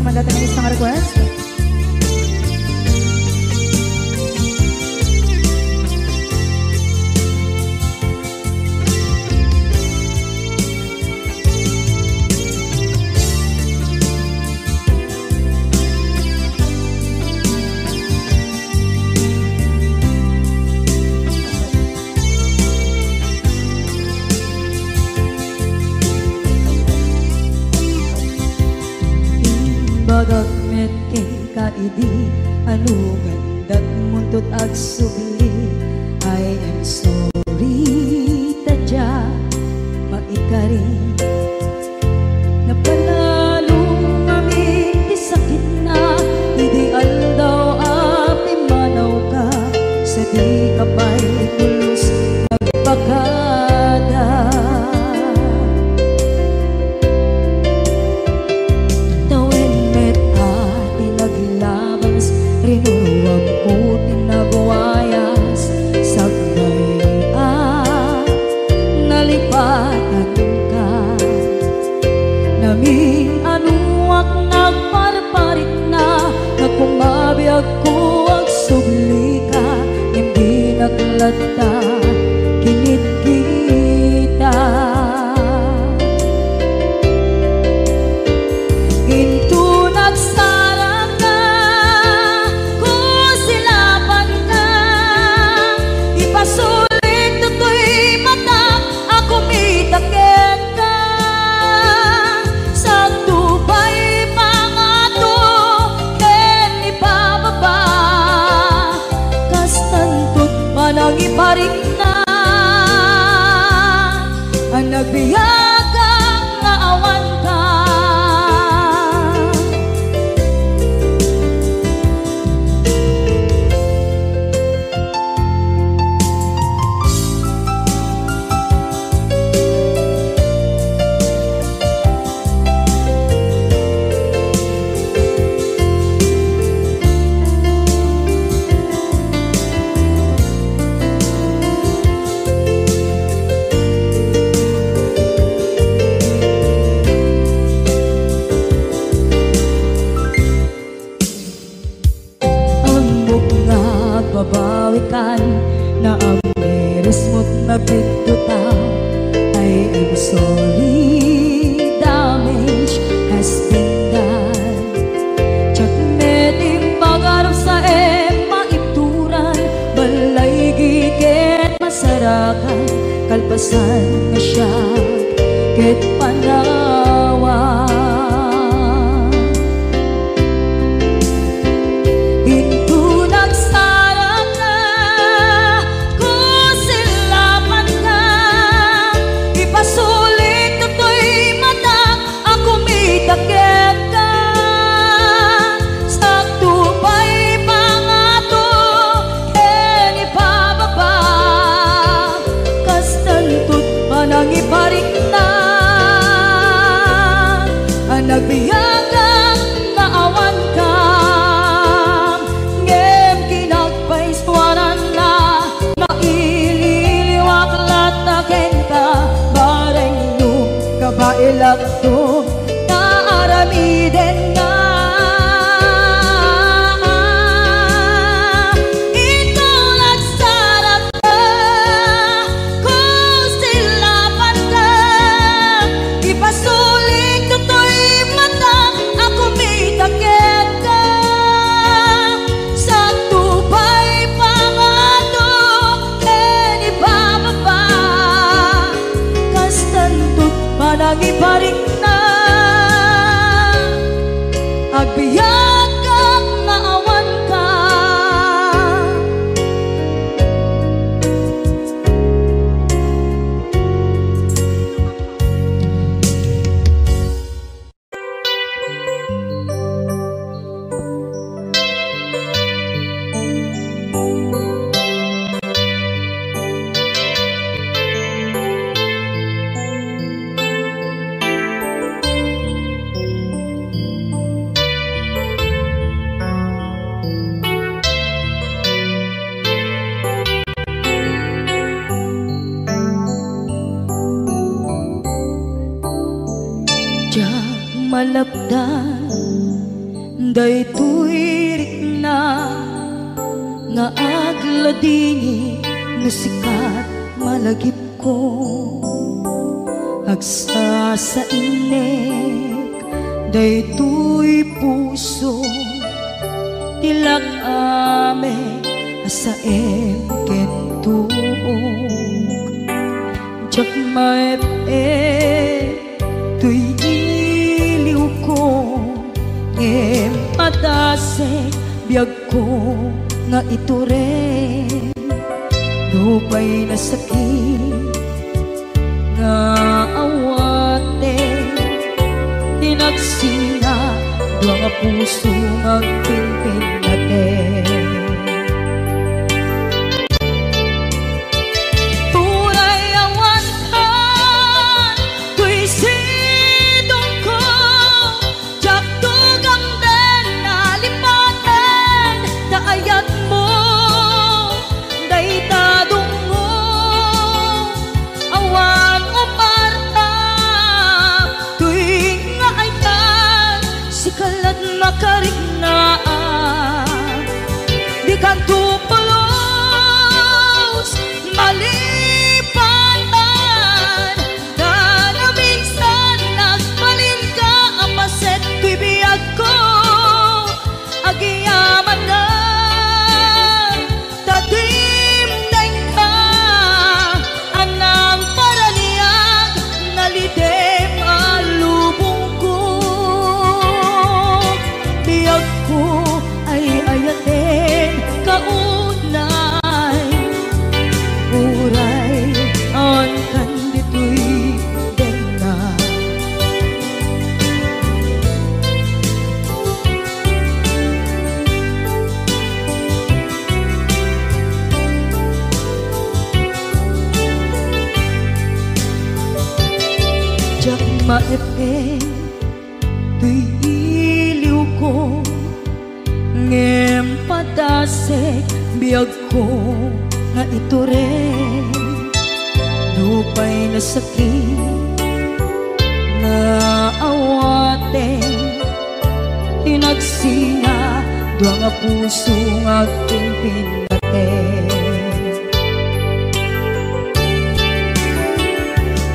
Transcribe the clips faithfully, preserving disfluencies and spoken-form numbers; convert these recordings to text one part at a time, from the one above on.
Manda tayo isang request. Imbagak met kenka idi, anu gandat muntot agsubli. I am sorry, ta dia maikari. Napanalo ngamin ti sakitna idi aldaw a pimmanawka, sa dika pay pulos nagbakada. Tawen met a ti naglabas, rinuruamko ti nagwayas, sakbay a nalipatanka. Namin-anuak nagparparikna, nagkumabiagko agsublika, ngem dinak latta kinitkita. Inton agsarangka, kusilapanka, ipasulit toy matak a kumita kenka. Sagto pay pangato ken ipababa, kastanto ti panangiparikna a nagbiagak nga awanka. Ammok nga agbabawikan, naamirismot nagbiddota. I am sorry, damage has been done. Diak met immagarup sa em maibturan, balaygi ket masarakan, kalpasan nga siak ket panawan. Inton agsarangka, kusilapanka, ipasulit toy matak a kumita kenka. Sagto pay pangato ken ipababa, kastanto ti panangiparikna a nagbiagak nga awanka. Ngem kinagpaisuaranna, maililiwak latta kenka, bareng no kabaelakto nga aramidenna. Inton agsarangka, kusilapanka, ipasulit toy matak a kumita kenka. Sagto pay pangato ken ipababa, kastanto ti panangiparikna, agbiagak nga awanka. Diak malapdan Daytoy rikna nga agladingit no sikat malagipko. Agsasainek daytoy puso ti lak-am a saem ken tuok. Diak maep-ep toy iliwko, ngem padasek biagko nga itureng. Nupay nasakit nga awaten, ti nagsina dua nga puso nga agpinpinnaten. Uray awan kan toy sidongko, diak tugamden a lipaten ta ayatmo dayta dungngo. Awan uparta toy nga ayat, sika lat makariknaan. Dikanto pulos malipatan, ta naminsan nagbalinka a paset toy biagko. Agyamanak ta dimdengka a nangparaniag, nalidem a lubongko. Biagko ay ayaten kaunay, uray awan kan ditoy denna. Diak maep-ep toy iliwko, ngem padasek biagko nga itureng. Nupay nasakit nga awaten, ti nagsina dua nga puso nga agpinpinnaten.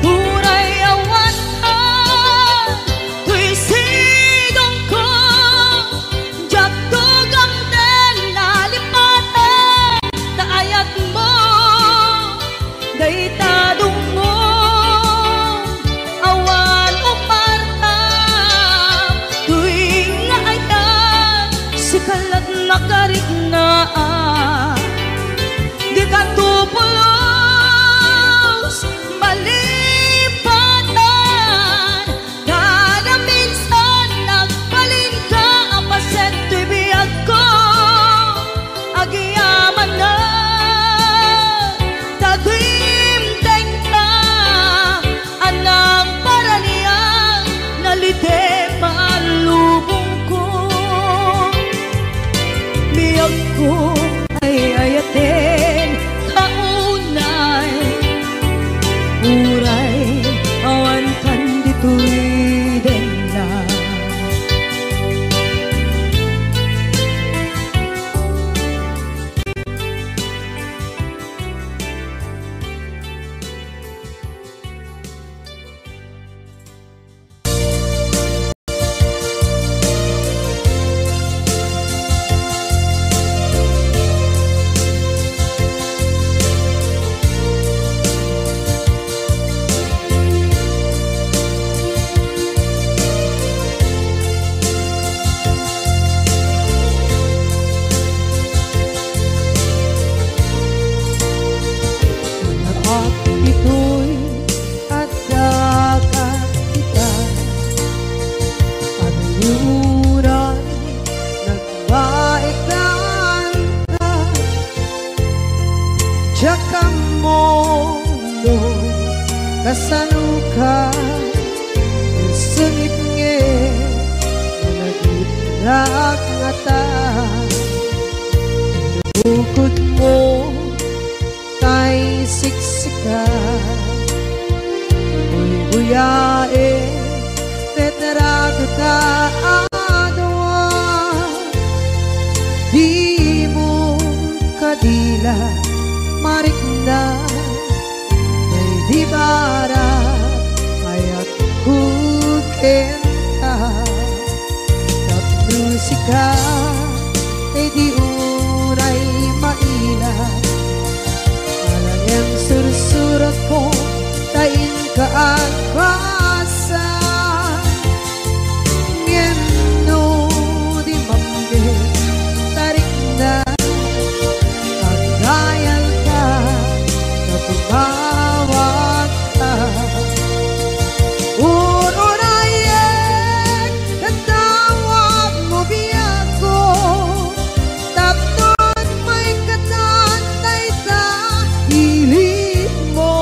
Uray awan ka toy sidongko, diak tugamden a lipaten ta ayatmo dayta dungngo. Awan uparta toy nga ayat, sika lat makariknaan. Dikanto pulos malipatan, kada minsan nagbalinka a paset toy biagko. Agyamanak ta dimdengka a nangparaniag, nalidem a lubongko. Biagko ay ayaten kaunay, uray awan kan ditoy denna. Anak, ditoy adda ka ita, anuray nagbaekan ka. Diak ammo no kasano ka, sungit ngarud, malagipnak ngata. Bukod mo tay siksika, buybuyaen, retrato ta a dua. marikna, daydi barag ayatko kenka. Tapno sika, daydi unay maila, ala ngem sursuratko ta inka agbasa. Ngem no di mappit, ta rikna, agdayalka, ta tumawagka. Ururayek, tatawagmo biagko, tapno maikatan dayta ilinmo.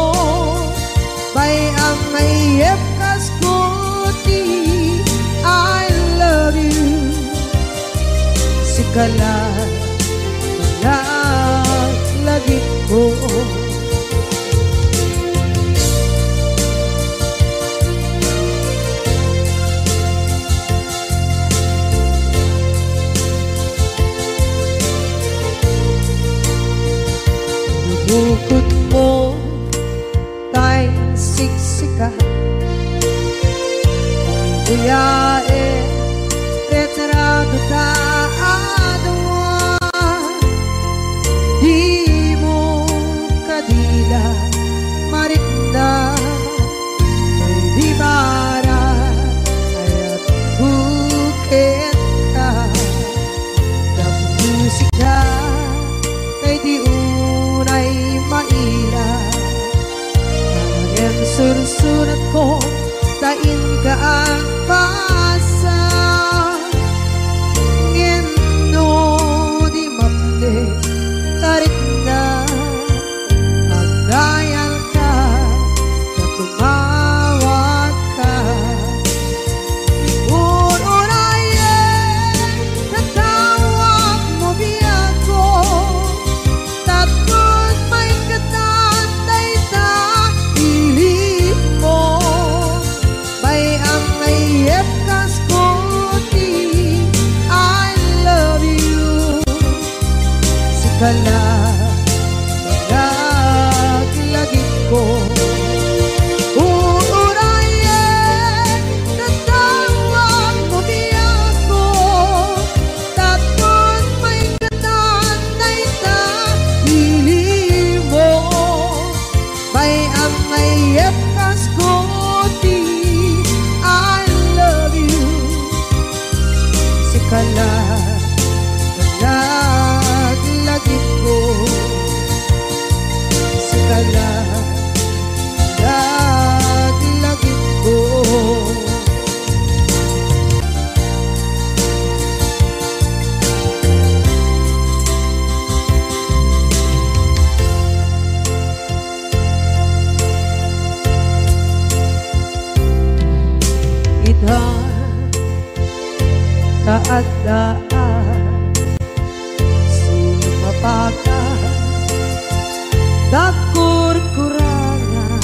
Bay-am nga iyepkasko ti I love you. Sika la, panaglagisko. Bukod mo tay siksika. Kuyae, retrato ta adua. Dimo kadila, marikna, daydi barag ayatko kenka. Tapno sika, daydi unay maila, ala ngem sursuratko ta inka agbasa. Ngem no di mappit, ta rikna, agdayalka, ta tumawagka. Ururayek, tatawagmo biagko, tapno maikatan dayta ilinmo. Bay-am nga iyepkasko ti I love you. Sika la, panaglagisko. Ururayek, tatawagmo biagko, tapno maikatan dayta ilinmo. Bay-am nga iyepkasko ti I love you. Sika la, panaglagisko. Sika la, panaglagisko. Ita, ta adda a sumapaka, nagkurkurangan.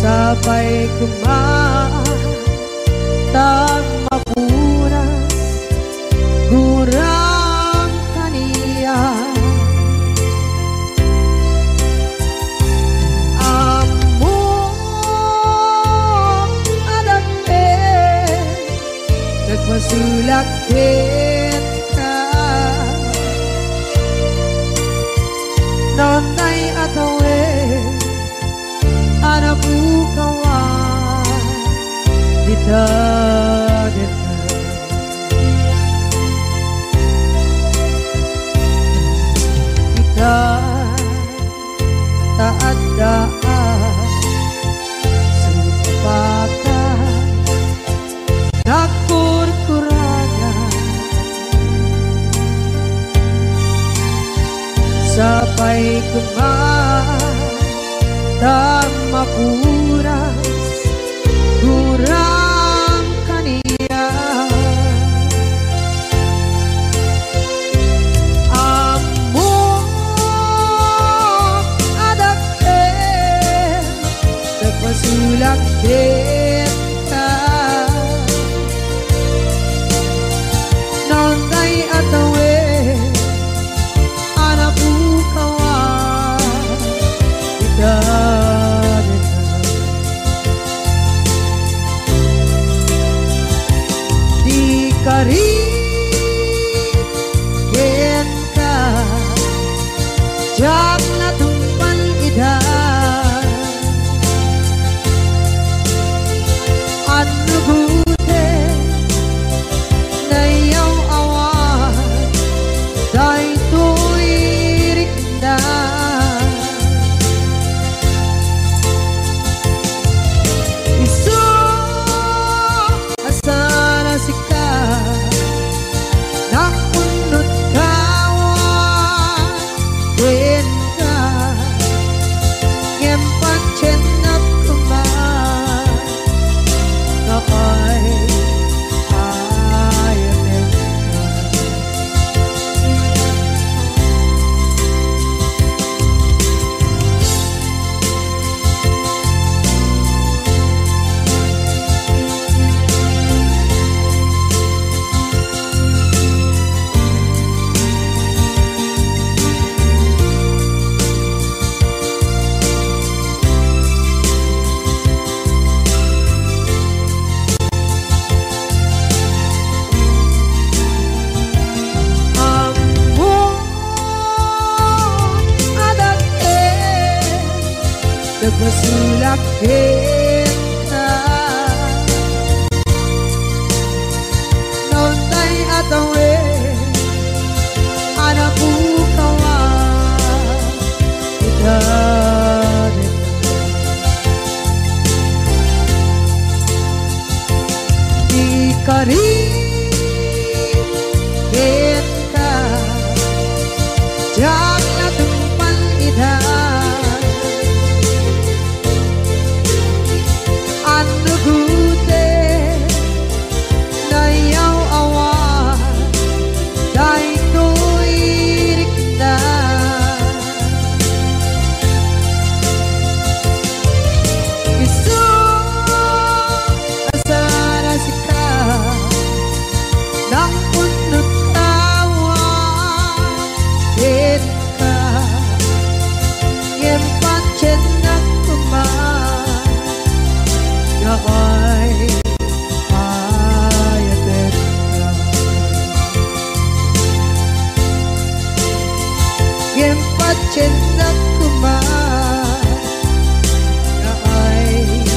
Sapay koma ta mapunas gurang kaniak. Ammok a dakkel, nagpasulak kenka. Nonday atawen a napukawan dita deta. Ita, ta adda a sumapaka, nagkurkurangan. Sapay koma ta mapunas gurang kaniak. Ammok a dakkel, nagpasulak kenka. Nonday a Diak natungpal ida, annugoten, nayaw-awan daytoy rikna. Isu a saan a sika, nakunot kawan kenka, ngem patiennak koma nga ay-ayatenka. Ammom a dakkel, nagbasolak kenka. Naunay a tawen a napukawan ita. Di karit kenka, diak natungpal ida. Annugoten, nayaw-awan daytoy rikna. Isu a saan a sika, nakunot kawan kenka, ngem patiennak koma nga ay-ayatenka. Ngem patiennak koma nga ay-ayatenka.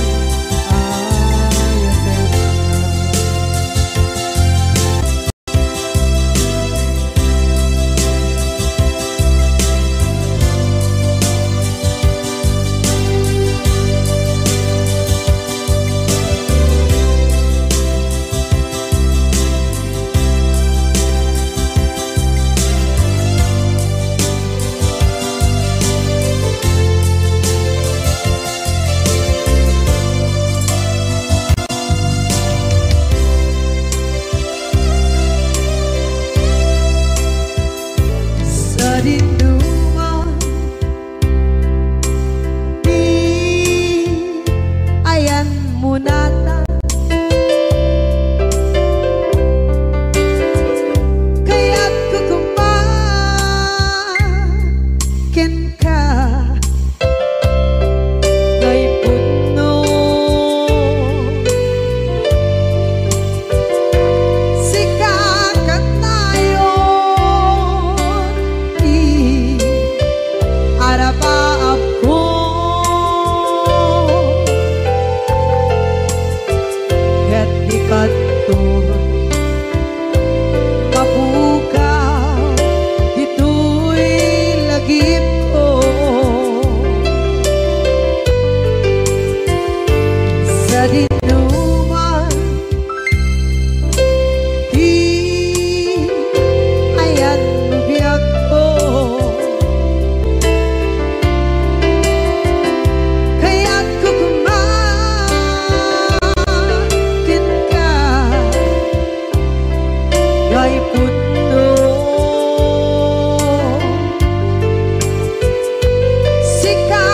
Sadinoman, di ayanmo natan. Kayatko koma kenka, nga ipudno. Sika kanayon ti arabaabko. Ket di kanto mapukaw ditoy lagipko. Sadinoman ti ayanmo biagko. Kayatko koma kenka, nga ipudno. Sika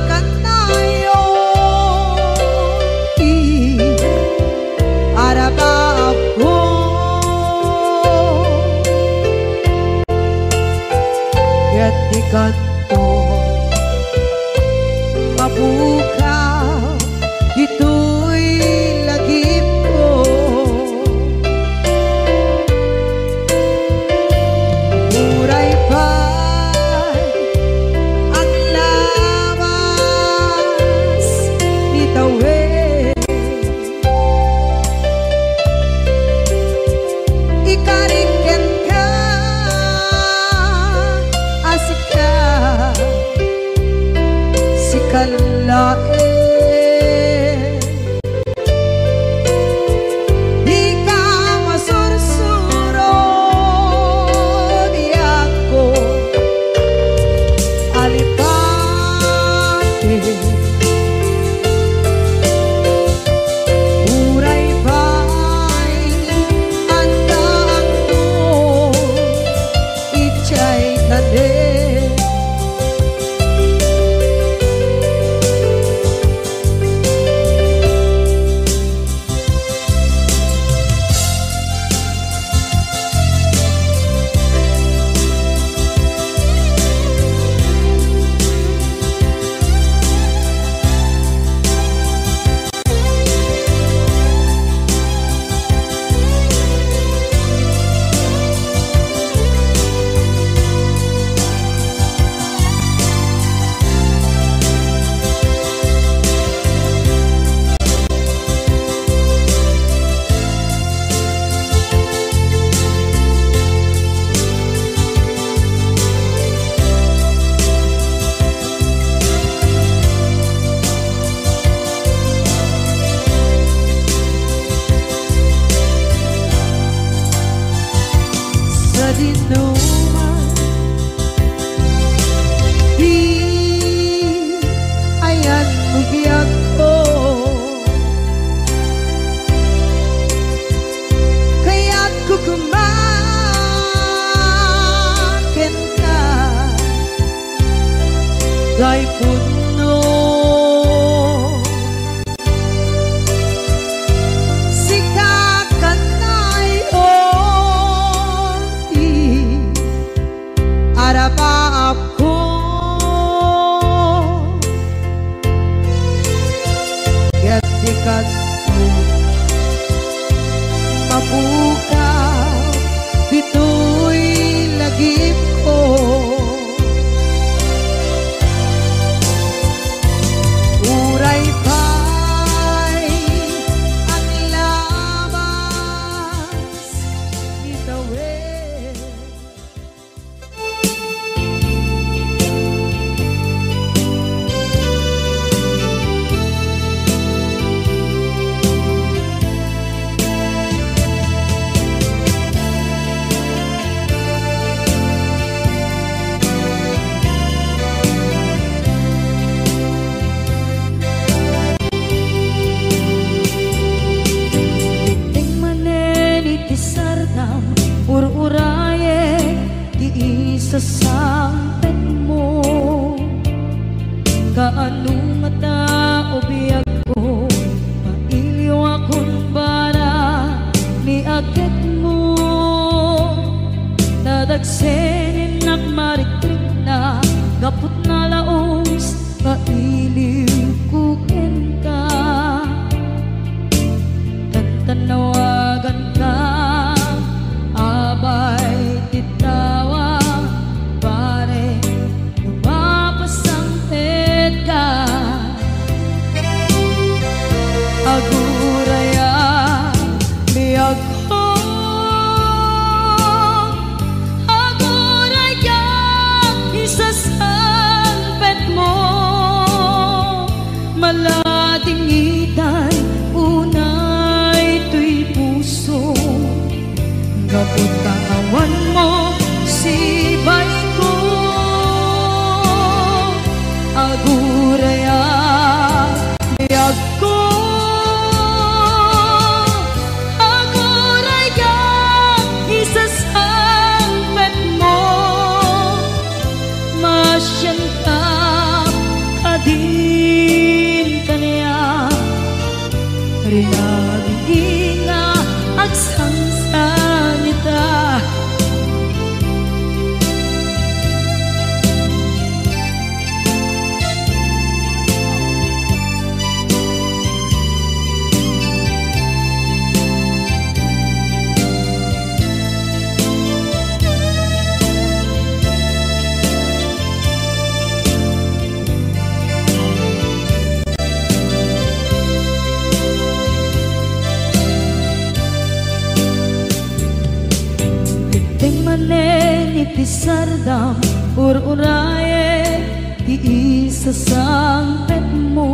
kanayon ti arabaabko. Ket di kanto mapukaw ditoy lagipko. Uray pay laeng. Dika masursuro, biagko a lipati. Uray pay addaakto idiay tanem. Sadinoman ti ayanmo, biagko, kayatko koma kenka. Tay pudno, sika kanayon ti arapaapko. Ket dika mapukaw ditoy lagipko. Uray pay aglabas ni tawen. Dimteng manen iti sardam, ur-urayek ti isasangpetmo. Kaano ngata, o biagko, mailiwakon bara ni aketmo. Nadagsen innak marikrikna gapu ta nalaus nga iliwko kenka. Tantannawaganka, abay ti tawa, barek no mapasangpetka. Agurayam, biagko, agurayam, isasangpetmo. Maladingitan unay toy puso, gapu ta awanmo sibayko. Agurayam, biagko, agurayam, isasangpetmo. Masianka kadin kaniak, rinaligi nga agsangsangita. Dimteng manen iti sardam, ur-urayek ti isasangpetmo.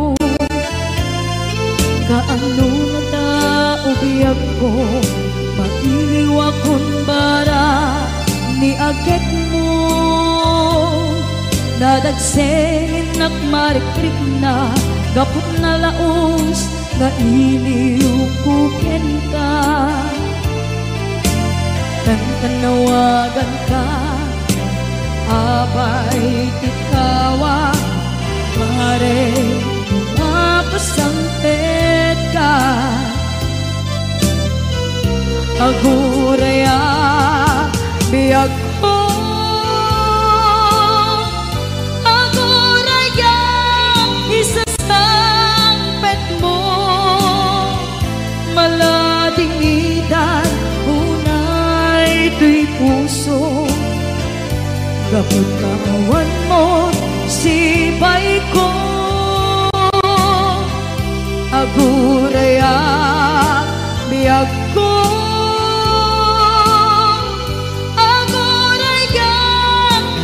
Dagsengennak marikrikna gapu ta nalaus nga iliwko kenka. Kankanawaganka, abay, ti tawag, pare, mapasangpetka. Aguray a biagko, aguray a isasangpetmo. Maladingitan unay toy puso, gapu ta awanmo sipaiko. Aguray a biagko, aguray a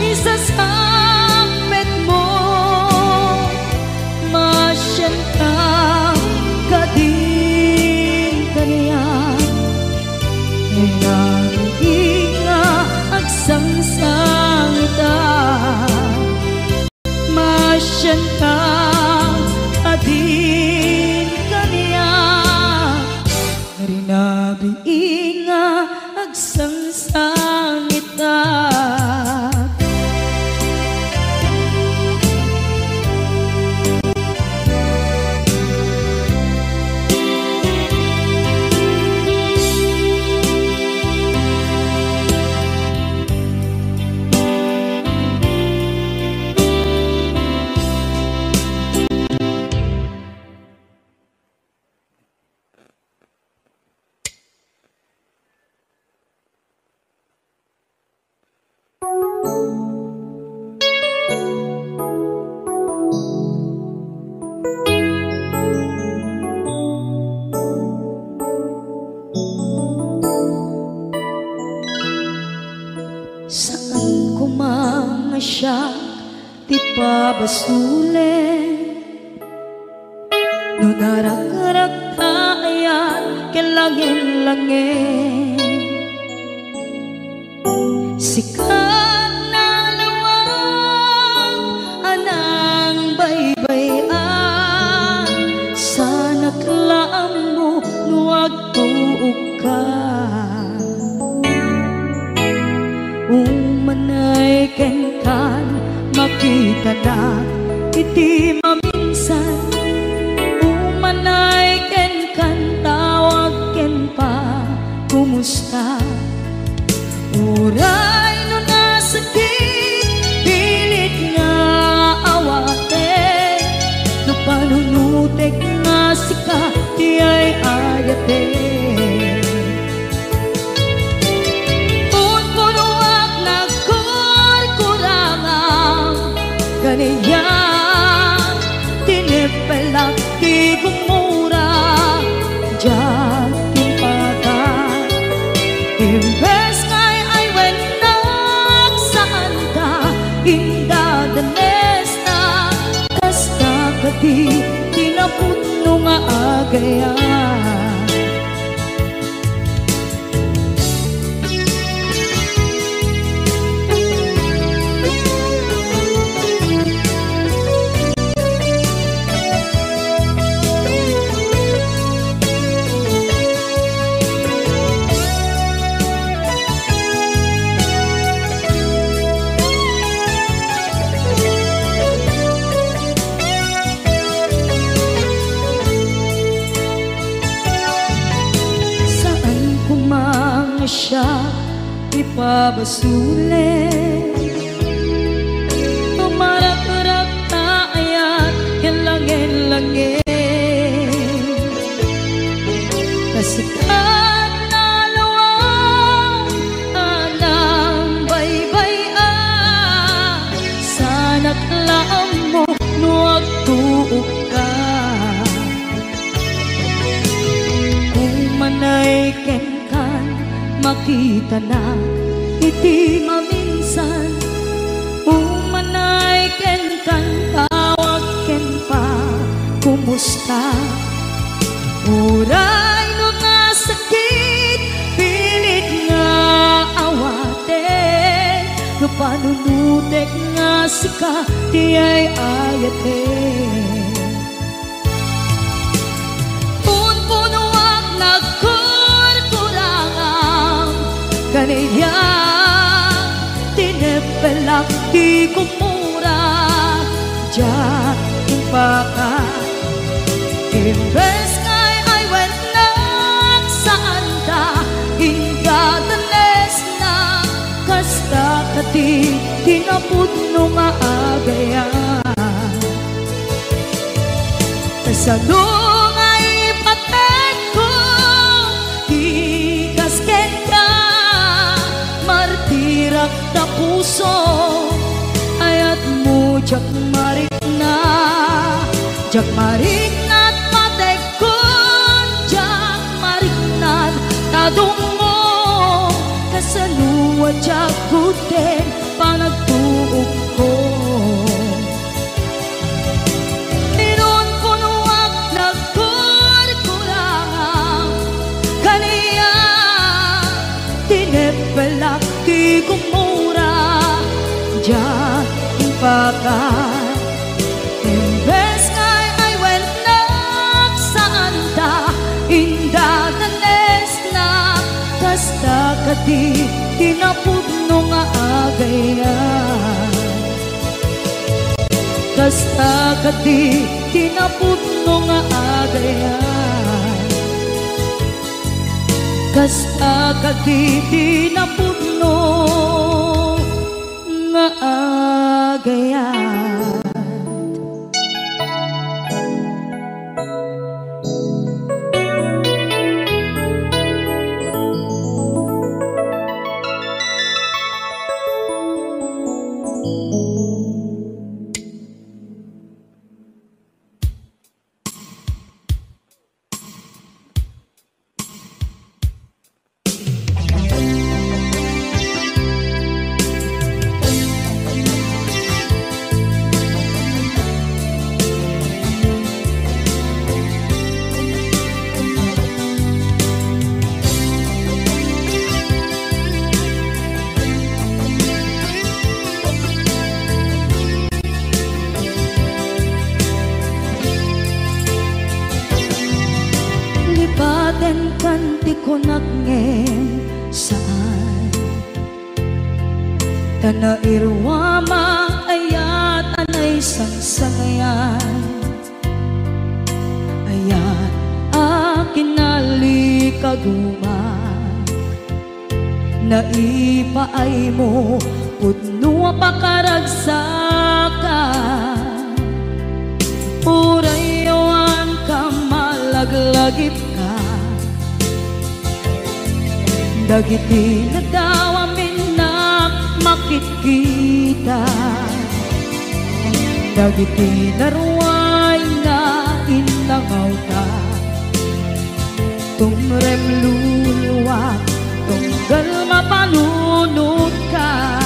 isasangpetmo. Masianka kadin kaniak, rinabii nga agsangsangitak. Masianka kadin kaniak, rinabii nga agsangsangitak. Saan koma nga siak ti pabasolen. No narakrak ta ayat ken langin-langin, sika nalawag a nangbaybay-an, saanak la ammo no agtuokka. Umanay kenkan, makitanak iti maminsan. Umanay kenkan, tawag ken pa, kumusta? Uray no nasakit, pilit nga awaten, no panunotek nga sika ti ay-ayaten. Punpunoak nagkurkurangan, kaniak tinipelak ti gumura, diak timpatak. Imbes nga ay-ayennak, saanka indadanesna, kasta kadi ti napudno nga agayat. Saan koma nga siak ti pabasolen. Tumarakrak ta ayat ken langin-langin. Kasikat nalawag a nangbaybay-an, saanak la ammo no agtuokka. Umanay kenkan, makitanak iti maminsan. Umanay kenkan, tawag ken pa, kumusta? Uray no nasakit, pilit nga awaten, no panuno Makutek nga sika ti ay-ayaten. Punpunoak nagkurkurangam, kaniak tineppelak ti kumura, diak impaka. Imbes nga ay-ayatennak, saanta, ingga danesna, kasta kadi ti napudno nga agayat. Kasano nga ipatekko ti kas kenka, martirak ta puso, ayatmo diak marikna, diak marikna ta patekkon, diak marikna ta dumngom, kasano a diak gudden panagtuokko. Inunpunoak nagkurkurangam, kaniak tineppelak ti kumura, diak impaka. Imbes nga ay-ayatennak, saanta, ingga danesna, kasta kadi ti napudno nga agayat. Kasta kadi ti napudno nga agayat. Kasta kadi ti napudno nga agayat. Lipatenkan ti kunak ngem saan. Ta nairuam a ayat a naisangsangayan. Ayat a kinalikaguma. Naipaaymo pudno a pakaragsakan. Uray awan ka malaglagipka. Dagiti nadawaminnak makitkita. Dagiti naruay nga innangawta. Tumrem luluak, tunggal mapanunotka.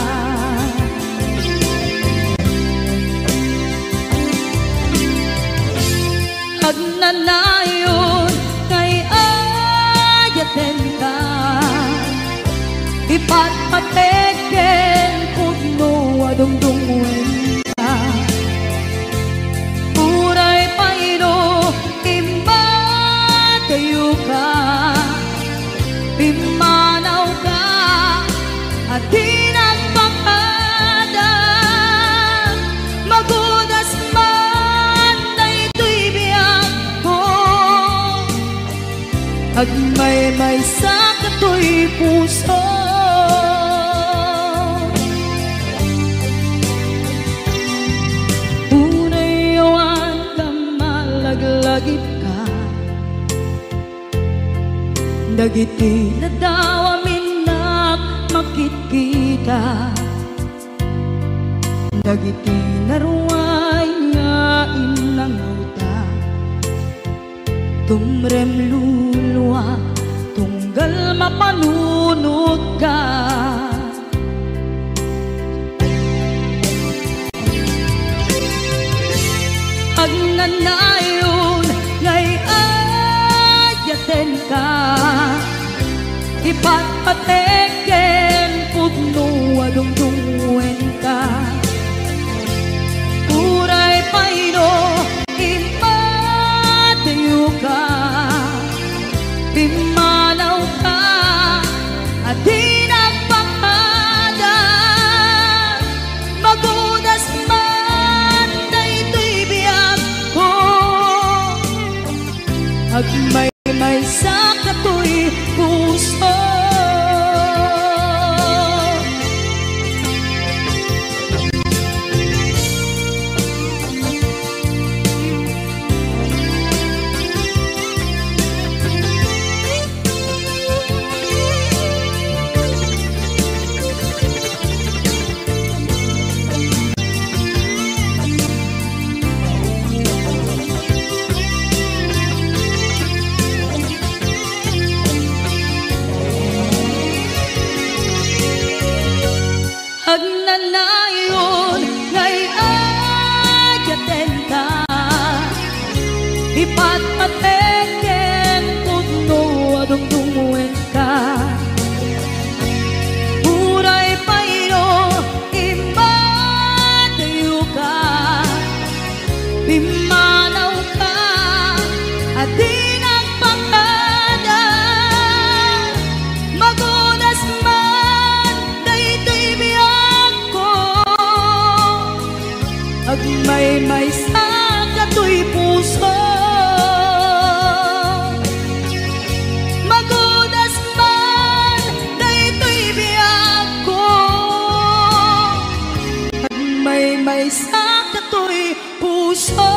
Agnanayon nga ay-ayatenka, ipatpatek ken pudno a dungdungngoenka. Uray pay no immadayoka, pimmanawka a di nagpakada. Magudas man daytoy biagko, agmaymaysa katoy puso. Uray awan ka malaglagipka. Dagiti nadawaminnak makitkita. Dagiti naruay nga innangawta. Tumrem luluak, tunggal mapanunotka. Agnanayon nga ay-ayatenka, ipatpatek ken pudno a dungdungngoenka. Maymaysa katoy puso. Agnanayon nga ay-ayatenka, ipatpatek ken pudno a dumdumngengka. Uray pay no immadayoka, pimmanawka a di nagpakada. Magudas man daytoy biagko, agmaymaysa katoy puso. Magudas man daytoy biagko, agmaymaysa katoy puso.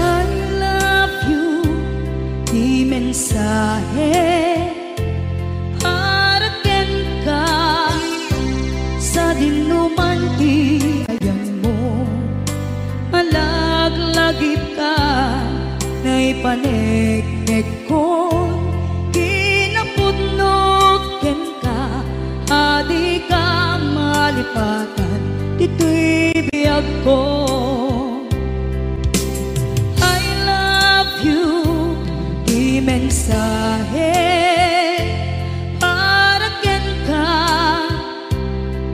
I love you, ti mensahe para kenka, sadinoman ti ayanmo. Malaglagipka, naipaneknekkon kinapudno kenka, a dika malipatan ditoy biagko. I love you, ti mensahe para kenka,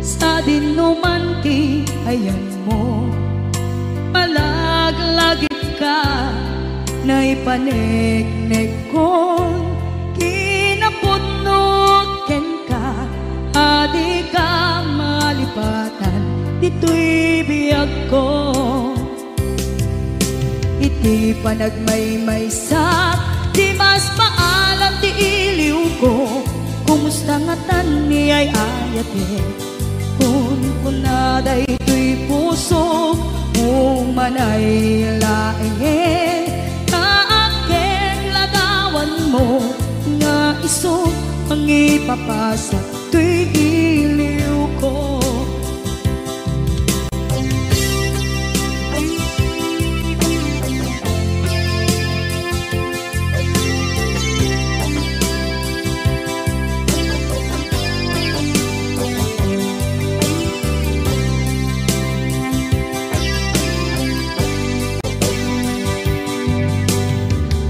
sadinoman ti ayanmo. Malaglagipka, naipaneknekkon kinapudno kenka, a dika malipatan ditoy biagko. Iti panagmaymaysak, dimas paalan ti iliwko. Kumusta ngatan ni ay-ayatek? Kunkuna daytoy pusok, umanay laengen. Naakkek ladawanmo nga isu mangipapasak toy iliwko.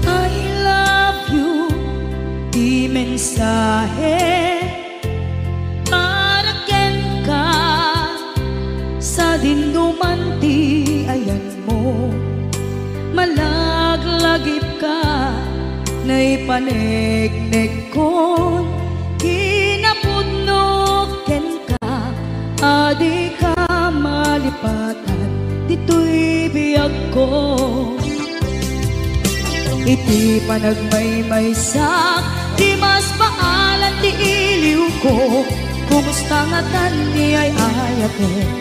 I love you, ti mensahe para kenka, sadinoman ti ayanmo. Malaglagipka, naipaneknekkon kinapudno kenka, a dika malipatan ditoy biagko. Iti panagmaymaysak, dimas paalan ti iliwko. Kumusta ngatan ni ay-ayatek?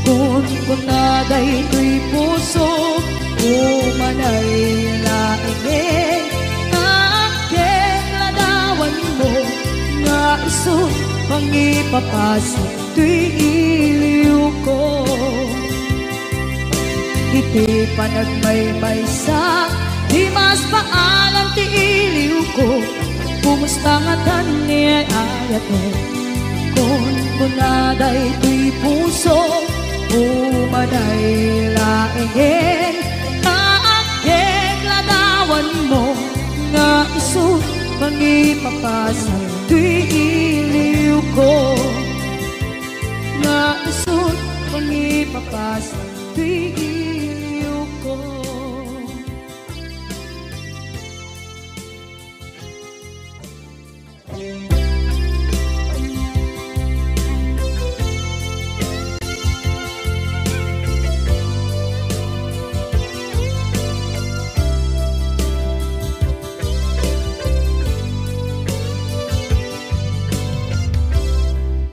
Kunkuna daytoy pusok, umanay laengen. Naakkek ladawanmo nga isu mangipapasak toy iliwko. Iti panagmaymaysak, dimas paalan ti iliwko. Kumusta ngatan ni ay-ayatek? Kunkuna daytoy pusok, umanay laengen. Naakkek ladawanmo nga isu Pasan toy iliwko, nga isu ti pangipapasan toy iliwko.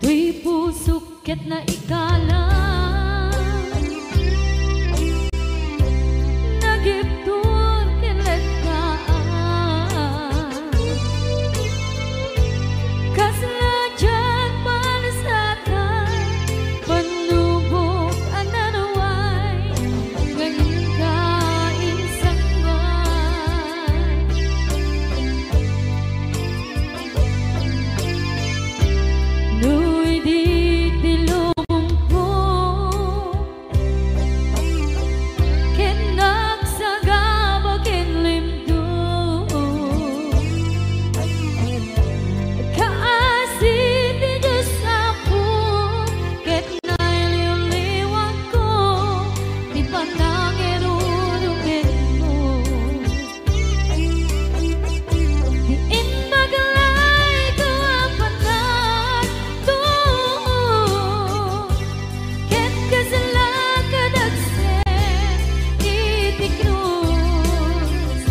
Toy pusok ket naikala, nagibtur ken lettaan. Kasla diak palasatan, pannubok a naruay, nga inka insangbaay. No idi ti lubongko, ket nagsagaba ken limdum. Kaasi ti Dios Apo, ket nailiwliwatko ti panangirurumenmo. Ti imbag layto a panagtuo, ket kasla kadagsen iti krus.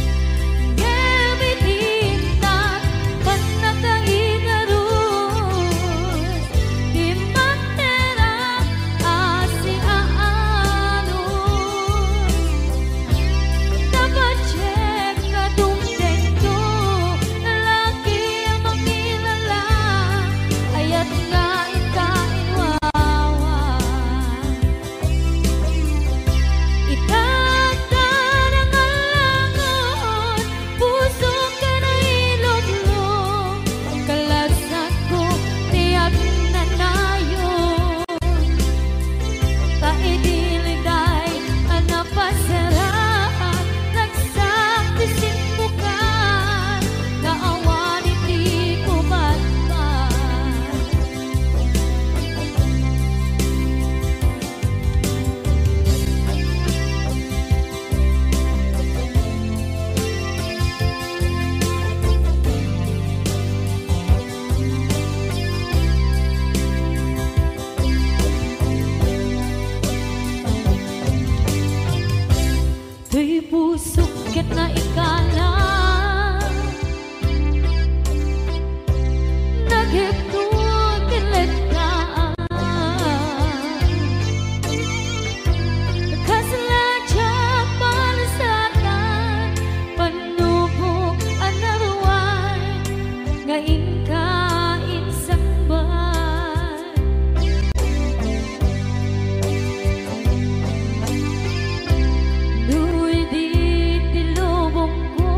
Ngem iti innak, pannakaigarus, ti mangterak a siaanus. Napadiek nga dumtengto, laki a mangilala, ayat nga inka inwawa. Ita adda nga langon, pusok ken ilublo, kalasakko ti agnanayon. Ta idi liday a napasaraan, nagsak ti simbukan nga awan iti kubatbat. Toy pusok ket naikala, nagibtur ken lettaan. Kasla diak palasatan, pannubok a naruay, nga inka insangbaay. No idi ti lubongko,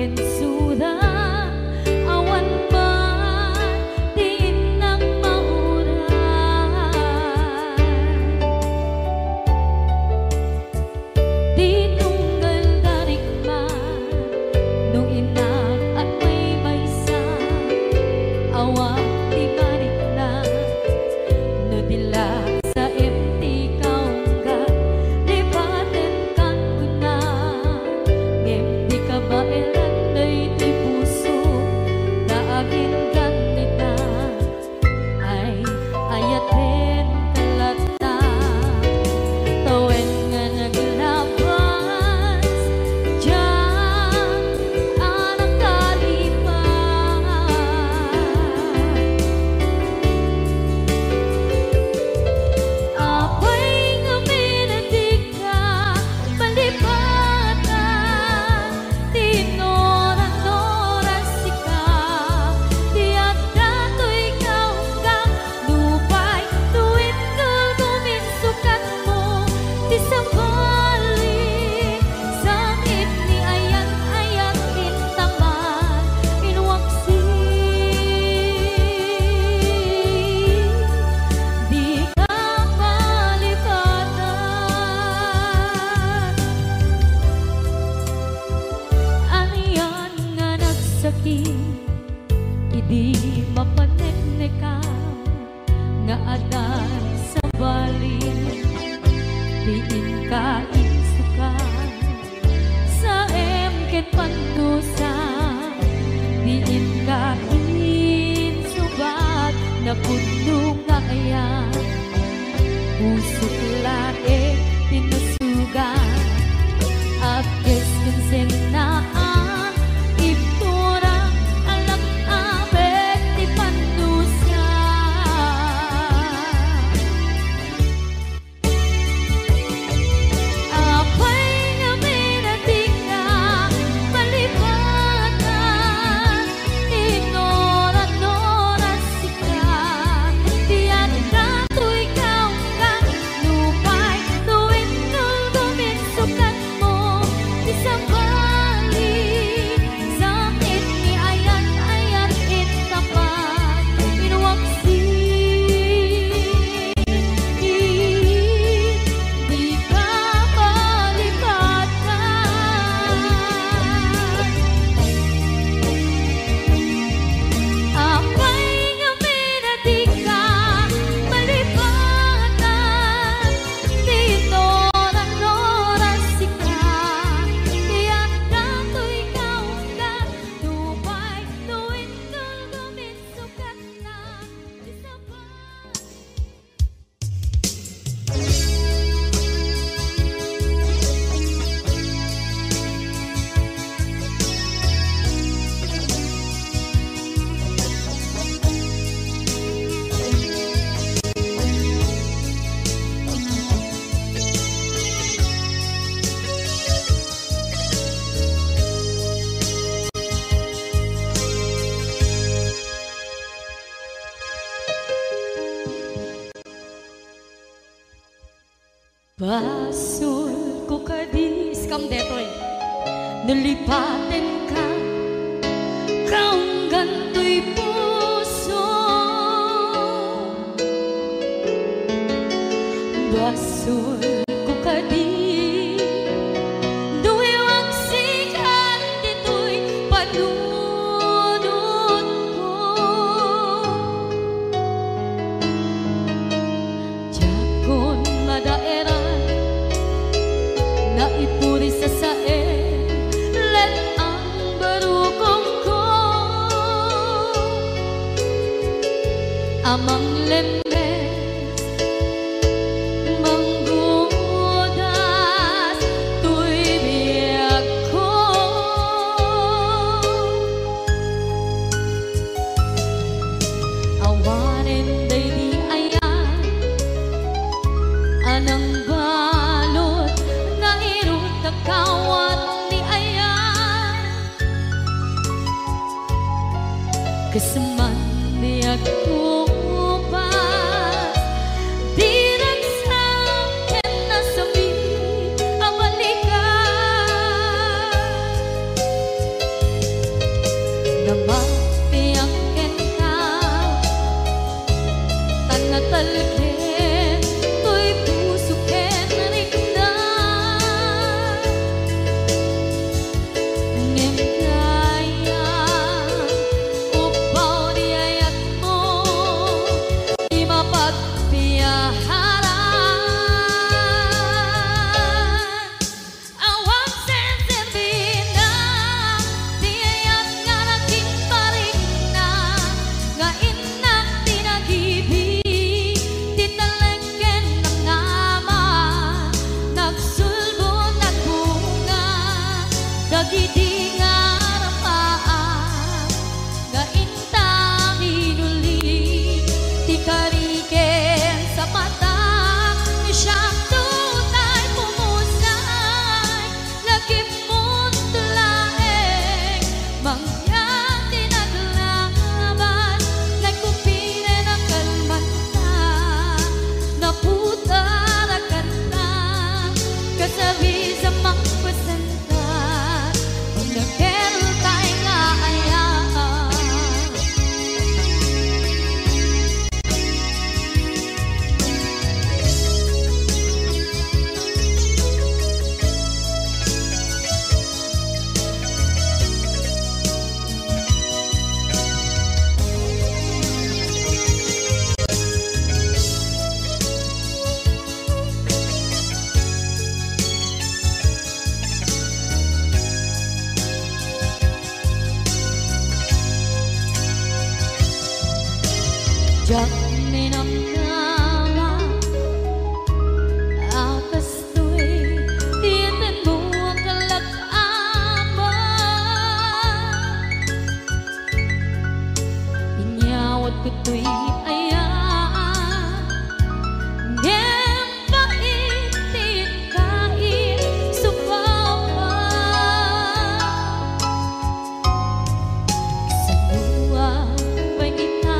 Bensuda, awan man ti innang mauray. Ti tunggal da rikman, no innak agmaymaysa, awan ti marikna. No di la saem ti kaunggan, lipatenkan kuna. Ngem di kabaelan daytoy puso, ta aginggan ita. Ay, ayatenka latta. Tawen nga naglabas, diak a nakalipat. Apay ngamin a dika malipatan? Tinuran-nuran sika, ti adda toy kaunggan, nupay no intoy guminsukatmo, ti sabali, sangit ni ayat-ayat intaman, inwaksi. Dika malipatan. Anian nga nagsakit idi mapaneknekam nga adda sabali ti inka insukat. Saem ken pandusa ti inka insubat, napudno nga ayat. Pusok laeng ti nasugat, agkes ken sennaan, ibtura, alak-abek ti pandusa. Apay ngamin a dika malipatan? Tinuran-nuran sika, ti adda toy kaunggan, nupay no intoy guminsukatmo, ti sabali, sangit ni ayat-ayat intaman, inwaksi. Dika malipatan. Apay ngamin a dika malipatan? Tinuran-nuran sika, ti adda toy kaunggan, nupay no intoy guminsukatna, ti sabali. Basolko kadi, iskam detoy. No lipatenka, kaunggan toy puso. Basolko kadi, no iwaksikan ditoy panunotko. Diakon madaeran, naipuri sasaen, let-ang barukongko. A manglemmes, manggudas toy biagko. Awanen daydi ayat a nangbalud nga irut a kawat ni ayat. Kas man di agkupas, di ragsak ken nasakit a balikan. Mapiang kenka, tan natalged toy puso ken rikna. Ngem dayta, upaw di ayatmo, di mapagpiaharan. Awan senserbina ti ayat nga nagimparikna, nga innak ti nagibi, ti talek ken namnama, nagsulbo, nagbunga, dagidi nga arpaak, nga inta minuli, ti kari ken sapatak, siak tay pumusay, lagipmo laeng, mangyan ti naglaban, nagkupinen a kalmanta, naputar a kanta, kasarisan mangpasen Diak ninamnama a kastoy ti intanmo a kalak-ama. Inyawatko toy ayat, ngem pait ti kaisukam. Saluan pay kita,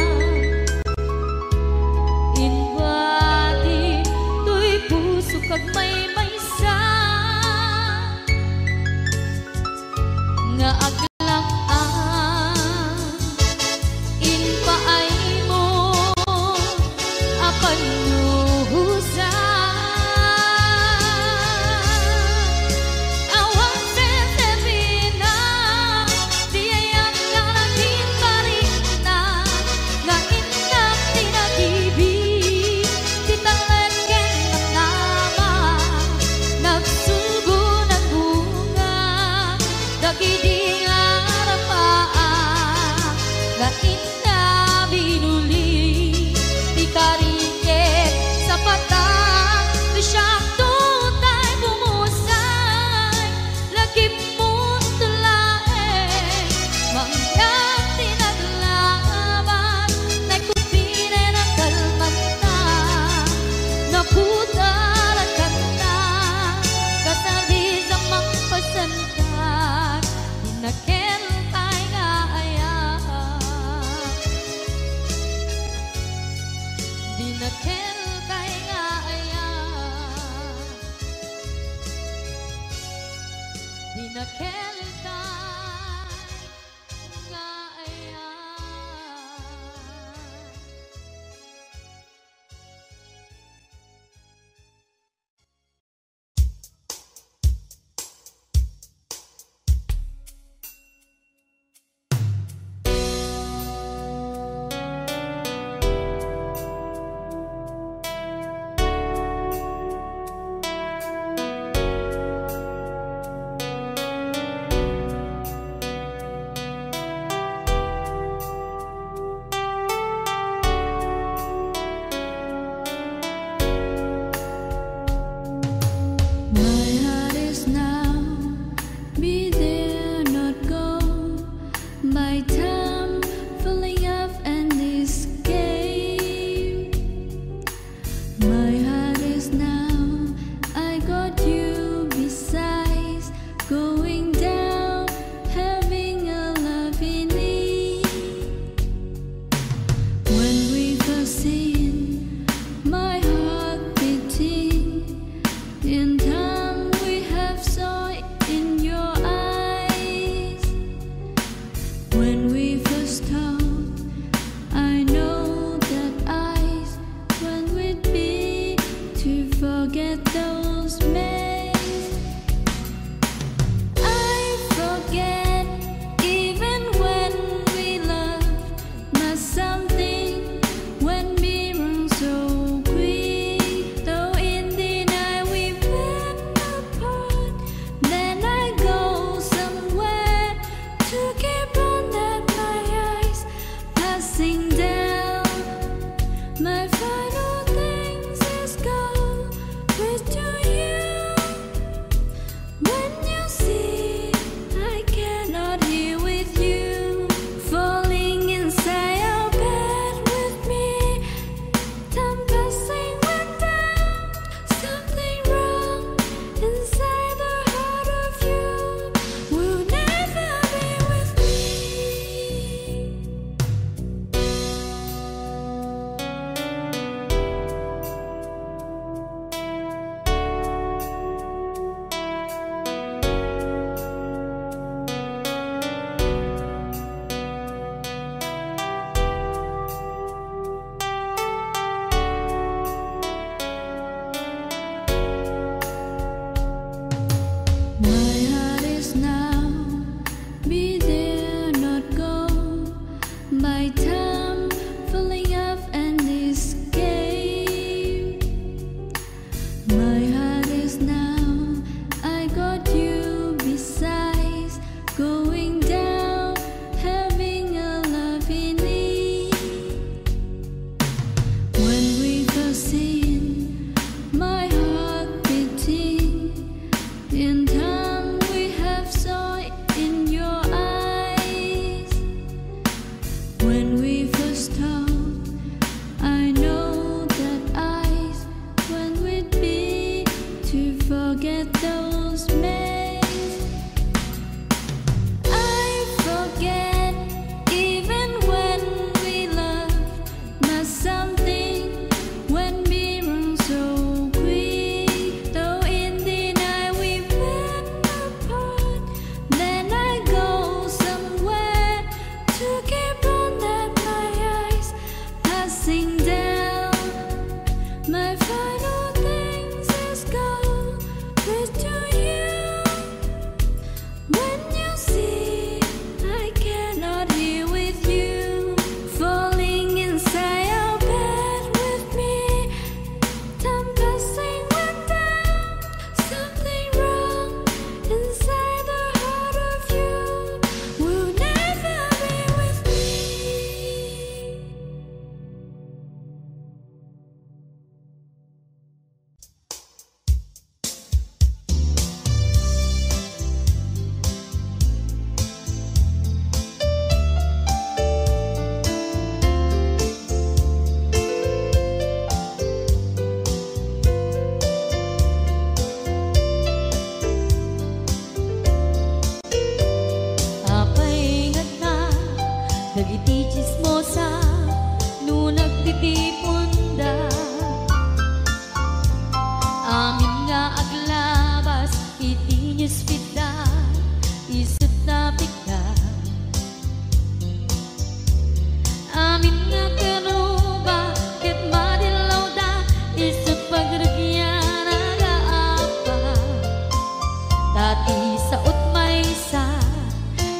inbati toy pusok agmaymaysa nga aglak-am. Impaaymo a pannuhosan. Awan senserbina ti ayat nga nagimparikna, nga innak ti nagibi, ti talek ken namnama, nagsulbo, nagbunga, dagidi nga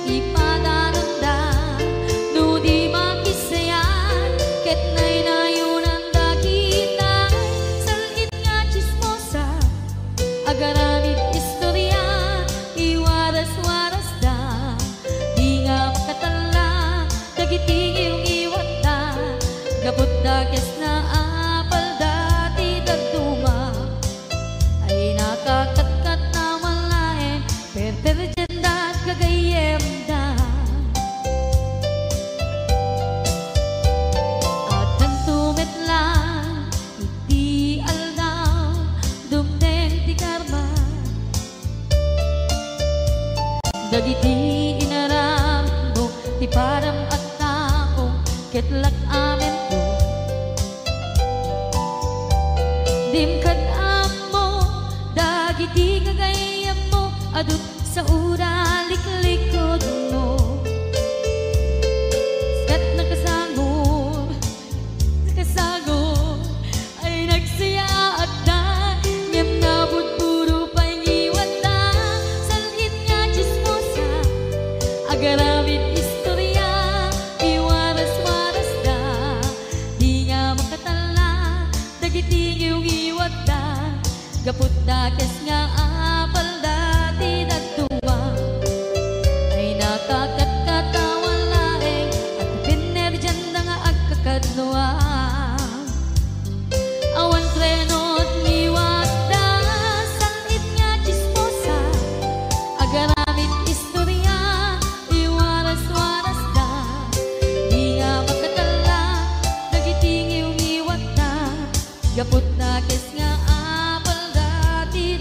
Ipadananda no di makisayat ket naynayonanda kitay sal-it nga tsismosa. Agaramid istoria, iwaras-warasda. Di nga makatalla dagiti ngiwngiwatda. Gapu ta kes nga apalda ti dadduma. Ay nakakatkat na malaen, perperdianda gagayyemda. Agtanto met lang iti aldaw, dumteng ti karma. Dagiti inaramidmo ti padam a tao, ket lak-amento. Dim kad-ammo dagiti gagayyemmo, adu sa uda liklikudmo. Ket nakasangor, nakasangor ay nagsayaatda, ngem nabudbudo pay ngiwatda. Sal-it nga tsismosa, agaramid istoria, iwaras-warasda. Di nga makatalla dagiti ngiwngiwatda. Gapu ta kes nga apalda ti dadduma. Ay nakakatkat a malaeng, at pinnerdianda nga agkakadua. Awan treno ti ngiwatda, sal-it nga tsismosa. Agaramid istoria, iwaras-warasda. Di nga makatalla dagiti ngiwngiwatda. Gapu ta kes nga apalda ti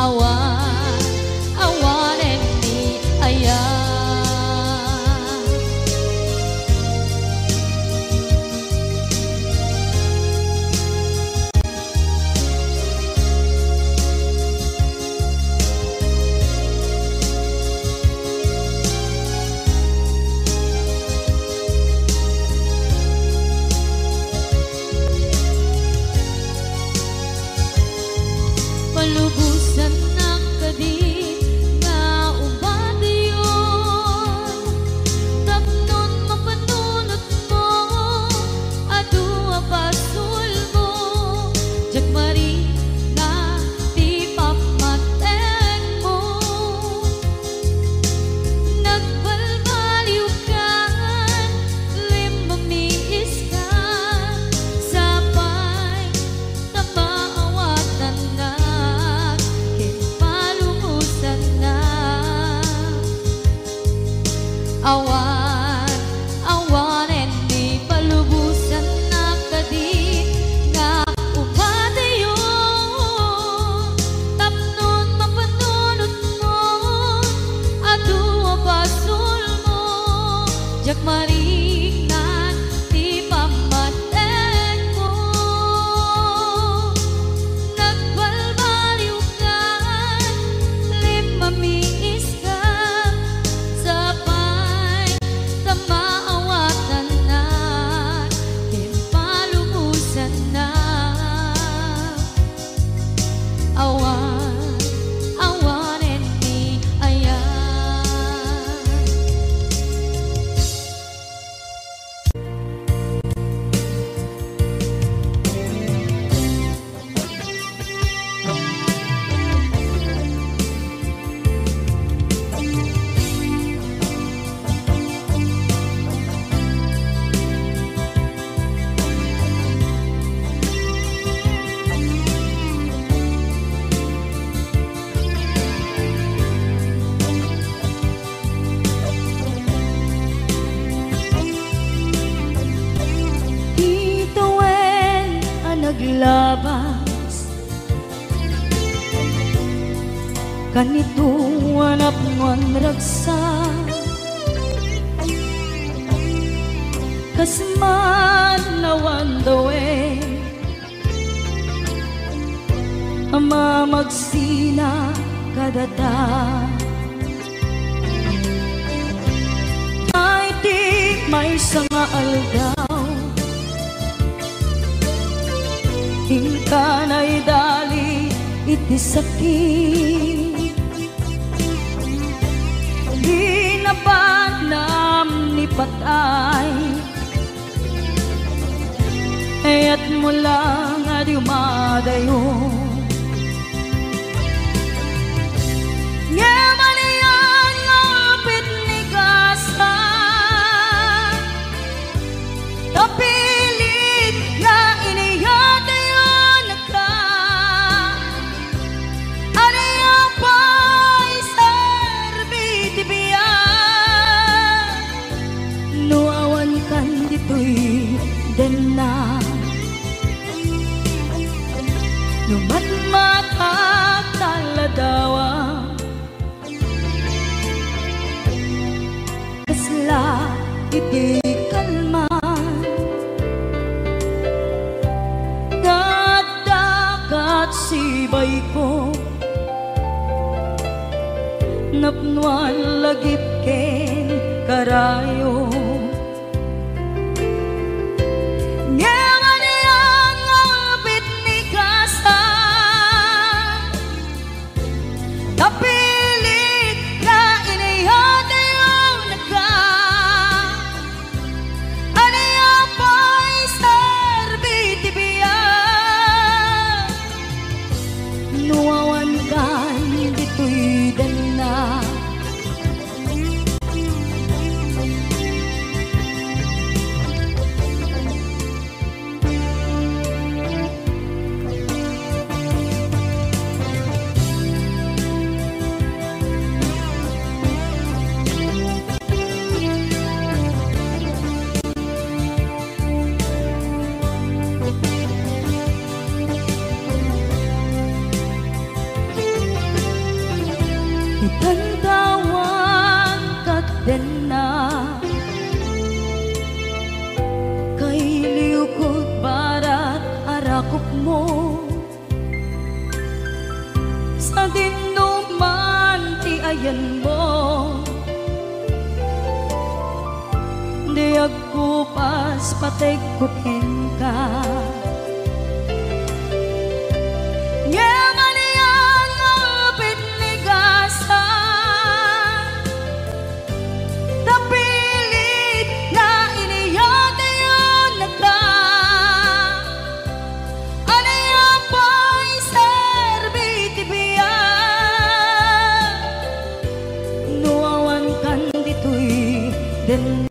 Awan, awanen ni aya. Palubosannak kadi nga ubadayon, tapnon mapanunotmo, adu a basolmo, diak maringnga ti pammatenmo. Nagbalbaliwkan, limmamiiskan, sapay ta maawatannak ken palubosannak. Awan, awanen ni palubosannak kadi nga ubadayon, tapnon mapanunotmo, adu a basolmo, diak maringnga ti pammatenmo. Nagbalbaliwkan, limmamiiskan, sapay ta maawatannak ken palubosannak. Awan, awanen ni aya. Ti tawen a naglabas, kanito a napnoan ragsak, kas man awan tawen a mamagsina kadata. Iti maysa nga aldaw, inka naidali iti sakit. Di nabanam ni patay, ayatmo lang a di umadayo. Ngem ania nga upit ni kasta, ta pilit nga iniyatayonka. Ania pay serbi ti biag no awankan ditoy denna? No matmatak ta ladawak, kasla iti kalman nga adda kat sibayko, napnoan lagip ken karayo. Ngem ania nga upit ni kasta, ta pilit nga iniyatayonka. Ania pay serbi ti biag no awankan ditoy denna? Itan ta awan katdenna, kailiwko barat a rakupmo. Sadinoman ti ayanmo, di agkupas pategko kenka. Ngem ania nga pinnigasan, napilit nga iniyatayonnaka. Ania pay serbi ti biag no awan kan ditoy den